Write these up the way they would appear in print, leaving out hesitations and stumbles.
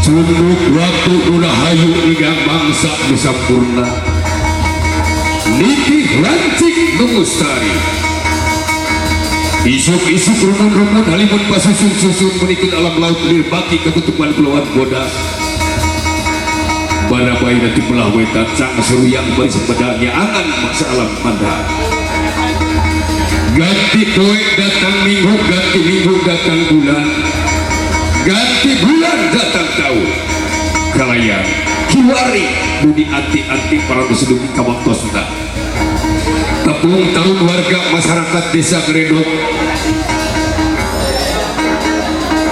Cunduk waktu rahayu hingga bangsa bisa purna. Nitih lancik mengustari. Isuk-isuk rumun-rumun halimun pasusun-susun menikut alam laut lirbaki ketutupan pulauan bodas. Barabai nanti belah wetan sang seruyang bari sepedanya angan maksa alam manda. Ganti poe datang minggu, ganti minggu datang bulan, ganti bulan datang tahun. Kalayan kiwari budi anti-anti para beseduki kawaktosna. Tepung tarun warga masyarakat desa Geredog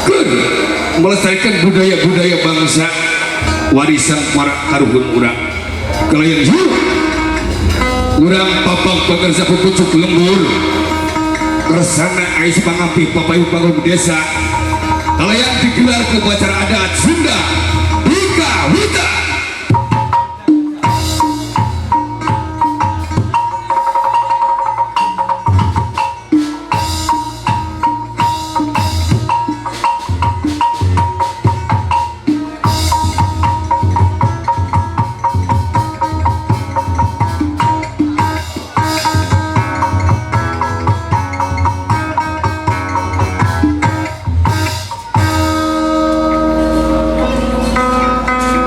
keur melestarikan budaya-budaya bangsa warisan para karuhun urang. Kalayan yuk urang papang pagarsa pupucuk lembur kersana ais pangampih papayu panggung desa. Kalayan digelar ke upacara adat Sunda Buka Hutan.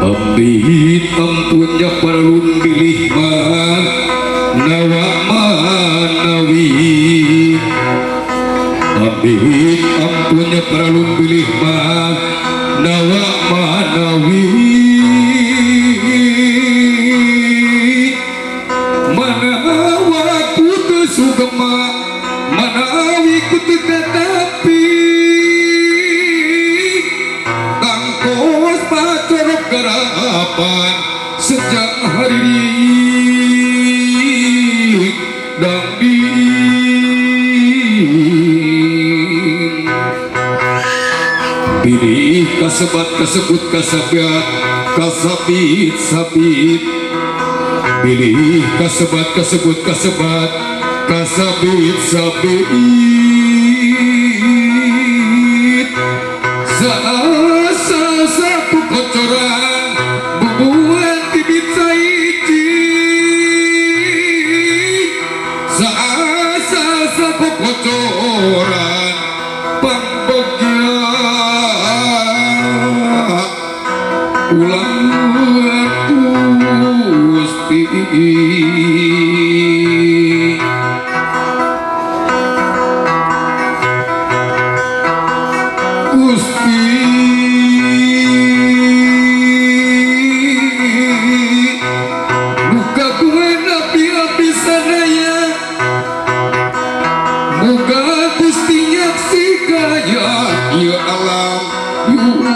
Ambit ampunnya perlu pilih manawa manawi. Ambit ampunnya perlu pilih manawa manawi. Manawa kutu sugema manawi kutu tetapi tangkos pacorok garapan sejak hari dangding. Pilih kasebat kasebut kasabiat kasabit sabit. Pilih kasebat kasebut kasebat kasabit sabit. Saasa satu kocoran bubuhan tibit saiji. Saasa satu kocoran pambegya ulang Gusti. Gusti muka gue nabi api sadaya muka Gusti nyaksi kaya ya alam ampun.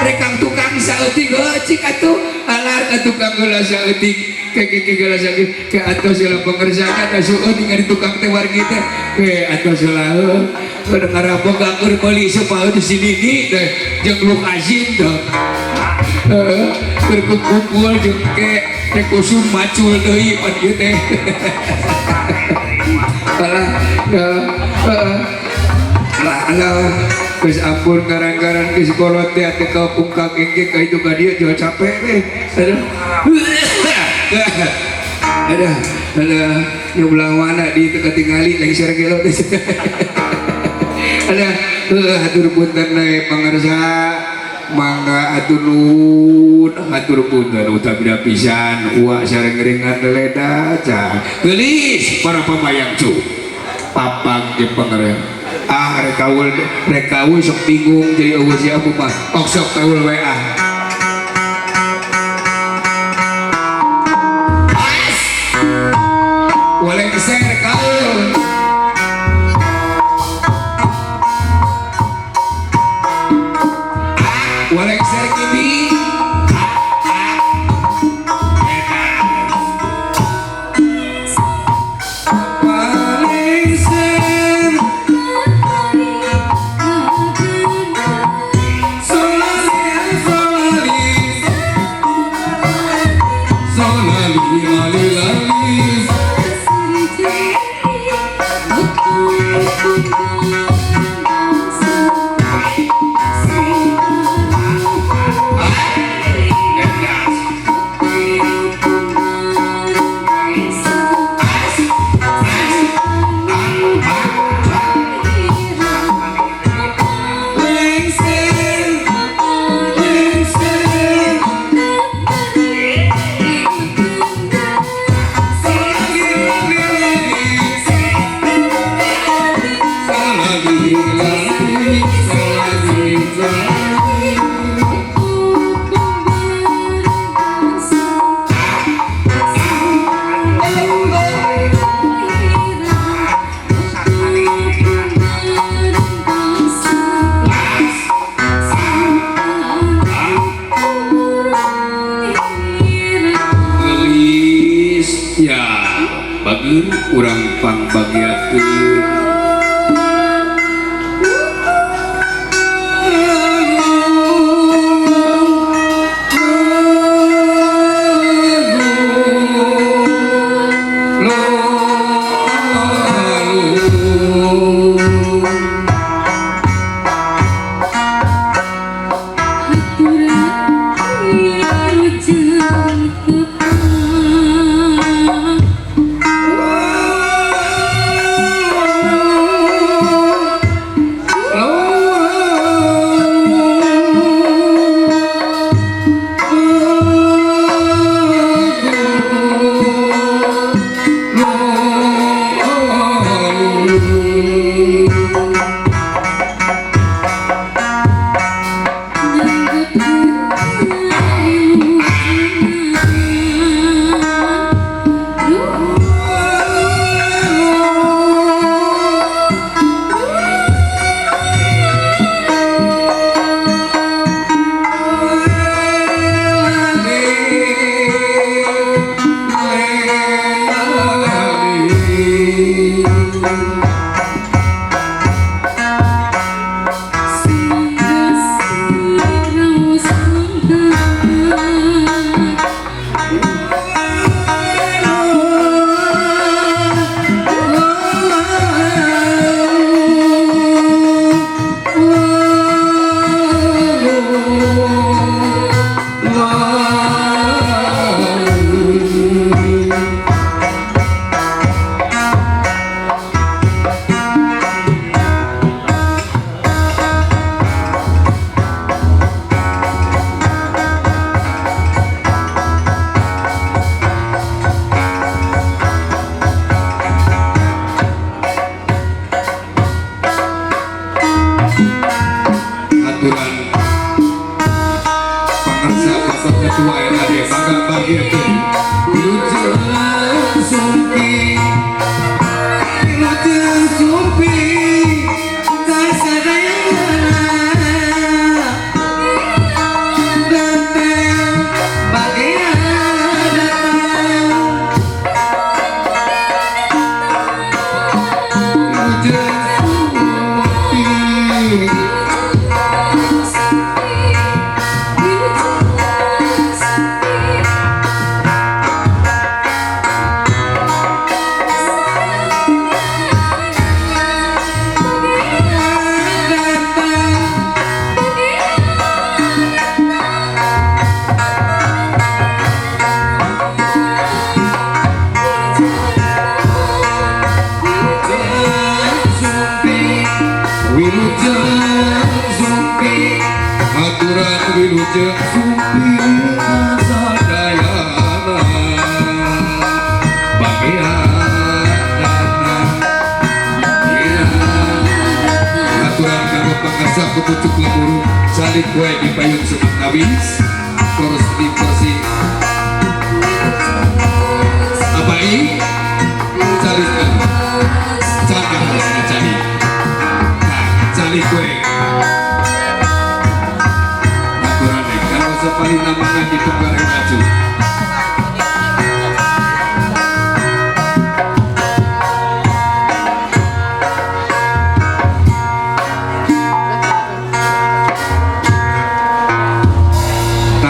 Rekang tukang saeutik heuh cik atuh alar ka tukang heula saeutik ke ke ke heula saeutik ke atos heula pangersakan asuh ningali tukang teh wargi teh ke atos heula heuh ngarabog keur meuli supaeun si Nini teh jeung luk asin teh heeh keur kumpul jeung ke teh kusum macul deui pan ieu teh alah heeh alah geus ampun garang-garang geus kolot teh atuh ka pungkak engke ka itu ka dieu jauh capek teh aduh aduh aduh nyebelah mana di teu katingali lagi sareng teh aduh hatur punten we pangarsa mangga atur nuhun hatur punten utabida pisan uak sareng ringan leda cah geulis para pamayang cu papang jeung pangarsa ah rek kaul sok bingung jadi eueuh siapa mah ok sok kaul we ah pas walengser kaul ah walengser kibi ah ah walengser solali solali lali lali lengser lengser solali lali lali solali lali solali lali Gelis ya bageun urang pangbagiakeun Aturan pangarsa Bapak Ketua RAD mangga bagiakeun Wilujeng Sumping Wilujeng Sumping kasadayana. Wilujeng sumping sadayana bagian. Aturan kanggo pangarsa kupucuk lemuru salik kue di payung sumatawis terus di porsi apa ini calik kan calik harus calik, nah, calik kue.